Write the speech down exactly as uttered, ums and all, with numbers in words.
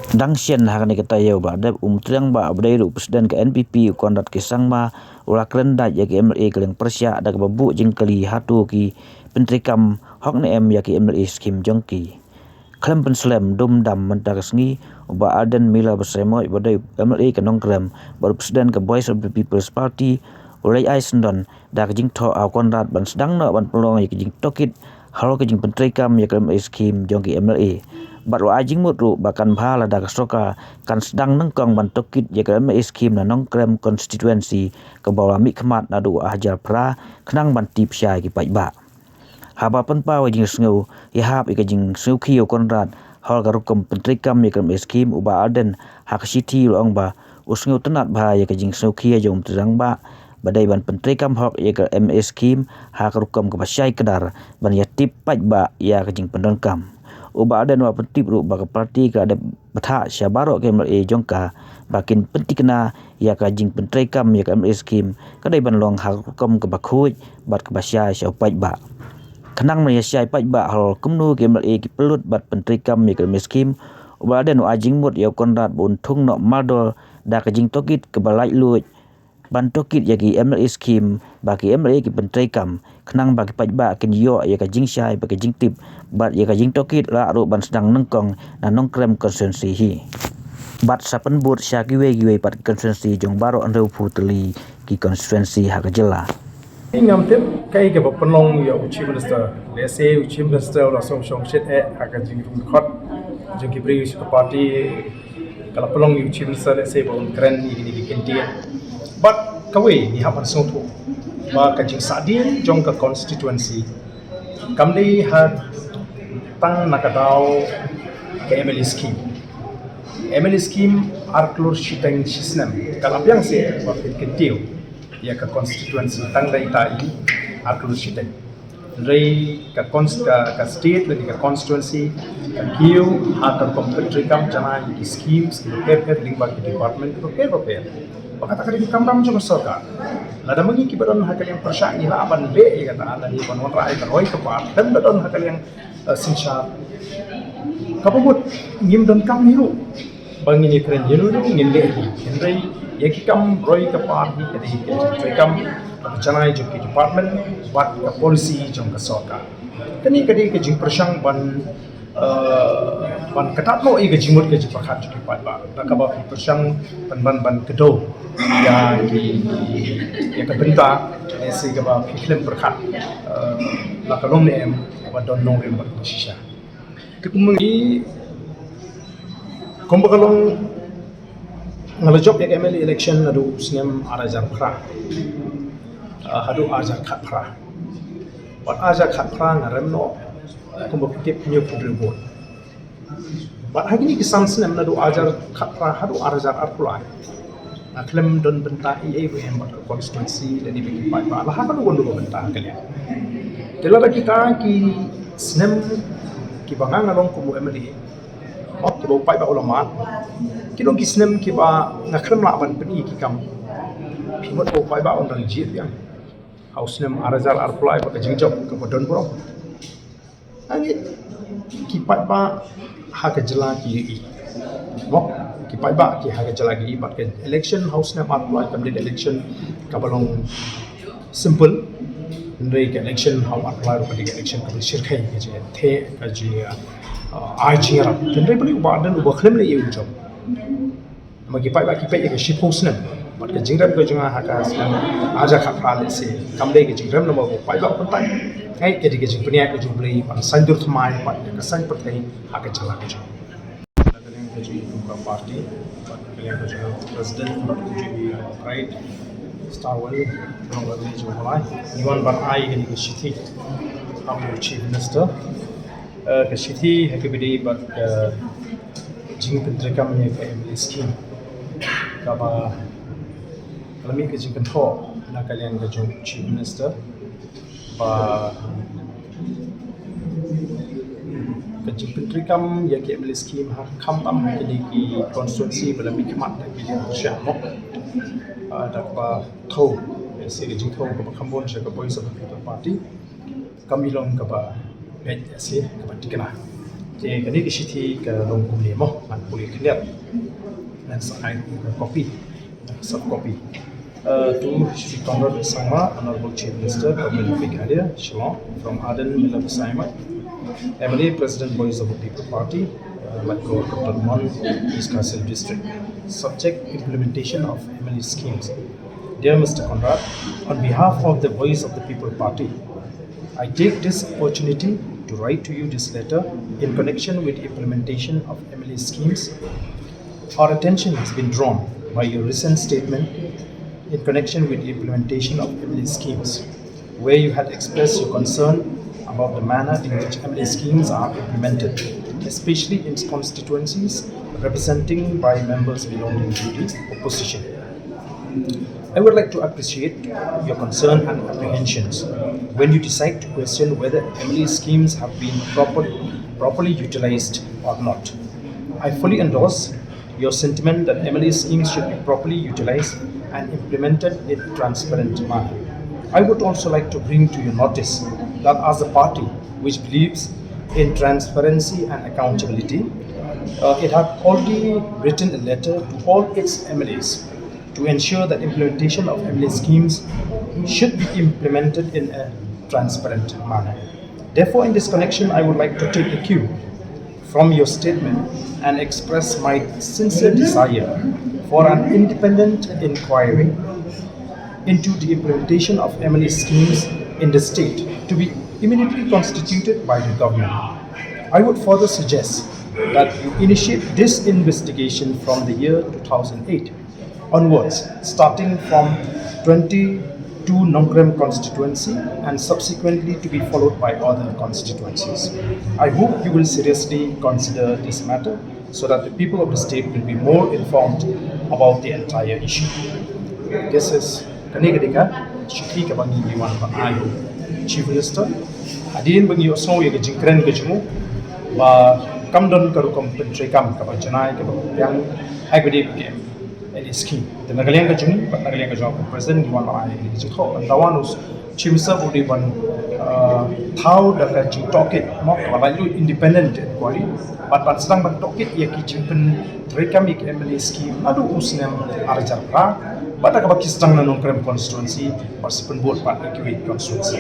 Dang shen ha kane ka taïew ba dep, u Myntri Rangbah uba dei ruh u President ka N P P, u Conrad K Sangma, u la kren dait ïa ki M L A ka liang pyrshah da kaba buh jingkylli hato ki pyntreikam hok ne em ïa ki M L A scheme jong ki. Khlem pynslem, dum dam mynta ka sngi, u Bah Ardent Miller Basaiawmoit uba dei u M L A ka Nongkrem bad u President ka Voice of the People's Party, u la ai syndon da ka jingthoh ha u Conrad ban sdang noh ban pynlong ïa ka jingtohkit halor ka jingpyntreikam ïa ka M L A scheme jong ki M L A. Bad u la ai jingmut ruh ba kan bha lada ka sorkar kan sdang nyngkong ban tohkit ïa ka M L A scheme na Nongkrem constituency kaba la mihkhmat naduh ar hajar phra, khnang ban tip shai ki paidbah. Haba pynpaw ïa ka jingsngew ïahap ïa ka jingsngewkhia u Conrad halor ka rukom pyntreikam ïa ka M L A scheme, u Bah Ardent ha ka shithi u la ong ba u sngewtynnad bha ïa ka jingsngewkhia jong u Myntri Rangbah ba dei ban pyntreikam hok ïa ka M L A scheme ha ka rukom kaba shai kdar ban ïatip paidbah ïa ka jingpyndonkam. U Bah Ardent u la pyntip ruh ba ka party ka la dep bthah sha baroh ki M L A jong ka ba kin pynthikna ïa ka jingpyntreikam ïa ka M L A scheme ka dei ban long ha ka rukom kaba khuid bad kaba shai sha u paidbah. Khnang ban ïashai paidbah halor kumno ki M L A ki pynlut bad pyntreikam ïa ka M L A scheme, u Bah Ardent u la ai jingmut ïa u Conrad ba un thung noh mardor da ka jingtohkit kaba laitluid ban tohkit ïa ki M L A scheme ba ki M L A ki pyntreikam, khnang ba ki paidbah kin ïoh ïa ka jingshai bad ka jingtip bad ïa ka jingtohkit, lah ruh ban sdang nyngkong na Nongkrem constituency hi bad sa pynbud sha kiwei kiwei pat ki constituency jong baroh hynriewphew tylli ki constituency ha ka jylla. Ngam tip kaei kaba pynlong ïa u Chief Minister. Lehse u Chief Minister u la sngewsih shit eh ha ka jingrung khot jong ki briew sha ka party, ka la pynlong ïa u Chief Minister lehse ba un kren ïa kine ki kyntien. Bad kawei ngi hap ban sngewthuh ba ka jingsahdien jong ka constituency kam dei ha tang na ka daw ka M L A scheme. M L A scheme ar klur shiteng shisnem, ka la biang seh ba phin kyntiew ïa ka constituency tang da ita i ar klur shiteng. Hynrei ka cons-, ka, ka state lane ka constituency ka kiew ha ka rukom pyntreikam janai ïa ki schemes kiba pher pher lyngba ki department kiba pher pher. Ba kata ka dei ka kamram jong ka sorkar. Lada ma ngi kiba don ha ka liang pyrshah ngi lah ban leh ïa kata lane ban wanrah ïa ka roi ka par, lada don ha ka liang, eh, synshar kaba mut ngim donkam hi ruh ba ngin ïakren ïa no no, ngin leh hi. Hynrei ïa ki kam roi ka par hi ka dei ka jingtrei kam kaba janai jong ki department bad ka policy jong ka sorkar. Kane ka dei ka jingpyrshang ban, eh, ban ktah noh ïa ka jingmut ka jingpyrkhat jong ki paidbah. Da kaba phi pyrshang ban, ban, ban kdew ïa ki, ïa ka bynta, ïa shi kaba phi khlem pyrkhat, eh, la ka long ne em kaba don nongrim bad kaba shisha. Te kumne, kumba ka long, nga la jop ïa ka M L A election naduh u snem ar hajar phra, ah, haduh ar hajar khatphra. Bad ar hajar khatphra nga rem noh kumba phi tip hynñiewphew hynriew vote. Bad ha kine ki san snem naduh ar hajar khatphra haduh ar hajar arphew lai, nga khlem don bynta ei ei ruh em bad ka constituency lane bad ki paidbah la ha kano kano ka bynta ha ka liang. Te lada kita ki snem kiba nga nga long kum u M L A, oh, kiba u paidbah u la mad, ki long ki snem kiba nga khlem lah ban pyni ki kam, phi mut ba u paidbah un dang jied biang ha u snem ar hajar arphew lai bad ka jingjop kaba don burom. Angit ki paidbah ha ka jylla ki ïohi. Mo, ki paidbah ki ha ka jylla ki ïohi bad ka election ha u snem arphew lai kam dei ka election kaba long simple. Hynrei ka election ha u arphew lai ruh ka dei ka election kaba shyrkhei, ka jingïatheh, ka jing, uh, ai jingïarap. Hynrei balei u Bah Ardent uba khlem leh ïa u jop? Namar ki paidbah ki peit ïa ka shiphew snem bad ka jingrem ka jong nga ha ka snem ar hajar khatphra lehse kam dei ka jingrem namar ba u paidbah u kyntait. Hynrei ka dei ka jingpynïaid ka jong U Blei ban saiñdur thymmai bad ïa ka saiñ pyrthei ha ka jylla ka jong nga. Na ka liang ka jong ka party bad ka liang ka jong u president bad ka jong u Bright Starwell, nongwan ka jong u Blai, ngi wan ban ai kane ka shithi ha u Chief Minister. Eh, ka shithi ha kaba ïadei bad ka jingpyntreikam ïa ka M L A scheme, kaba ka la mih ka jingkynthoh na ka liang ka jong u Chief Minister ba ka jingpyntreikam ïa ka M L A scheme ha, khamtam ha kine ki constituency ba la mihkhmat da ki liang pyrshah, mo. Ah, da kaba thew, eh, shi ka jingthew kaba kham bun sha ka Voice of the People Party. Kam i long kaba beit, eh, shi kaba thikna. Te kane ka shithi ka long kumne mo, ngan pule khyndiat. Ngan sa ai ka copy, soft copy. Uh, to Shri Conrad Sangma, Honorable Chief Minister, Government of Meghalaya, Shillong, from Ardent Miller Basaiawmoit, M L A, President, Voice of the People Party, uh, Laitkor Kyrpang Mon, East Khasi Hills District. Subject: Implementation of M L A schemes. Dear Mister Conrad, on behalf of the Voice of the People Party, I take this opportunity to write to you this letter in connection with the implementation of M L A schemes. Our attention has been drawn by your recent statement in connection with the implementation of M L A schemes, where you had expressed your concern about the manner in which M L A schemes are implemented, especially in constituencies representing by members belonging to the opposition. I would like to appreciate your concern and apprehensions when you decide to question whether M L A schemes have been proper, properly utilized or not. I fully endorse your sentiment that M L A schemes should be properly utilized and implemented in a transparent manner. I would also like to bring to your notice that as a party which believes in transparency and accountability, uh, it had already written a letter to all its M L As to ensure that implementation of M L A schemes should be implemented in a transparent manner. Therefore, in this connection, I would like to take a cue from your statement and express my sincere desire for an independent inquiry into the implementation of M L A schemes in the state to be immediately constituted by the government. I would further suggest that you initiate this investigation from the year two thousand eight onwards, starting from twenty-two Nongkrem constituency and subsequently to be followed by other constituencies. I hope you will seriously consider this matter so that the people of the state will be more informed about the entire issue. This is kane ka dei ka shithi kaba ngi wan ban ai Chief Minister. Hadien ba ngi ïohsngew ïa ka jingkren ka jong u ba kam don ka rukom pyntreikam kaba janai kaba biang ha kaba dei ka M L A scheme. Te na ka liang ka jong ngi bad na ka liang ka jong u President ngi wan ban ai ka jingthoh ban dawa u Chief Minister u dei ban, uh, thaw da ka jingtohkit mo kaba laitluid, independent inquiry bad ban sdang ban tohkit ïa ki jingpyntreikam ïa ki M L A scheme naduh u snem ar hajar phra bad da kaba ki sdang na Nongkrem constituency bad sa pynbud bad na kiwei constituency.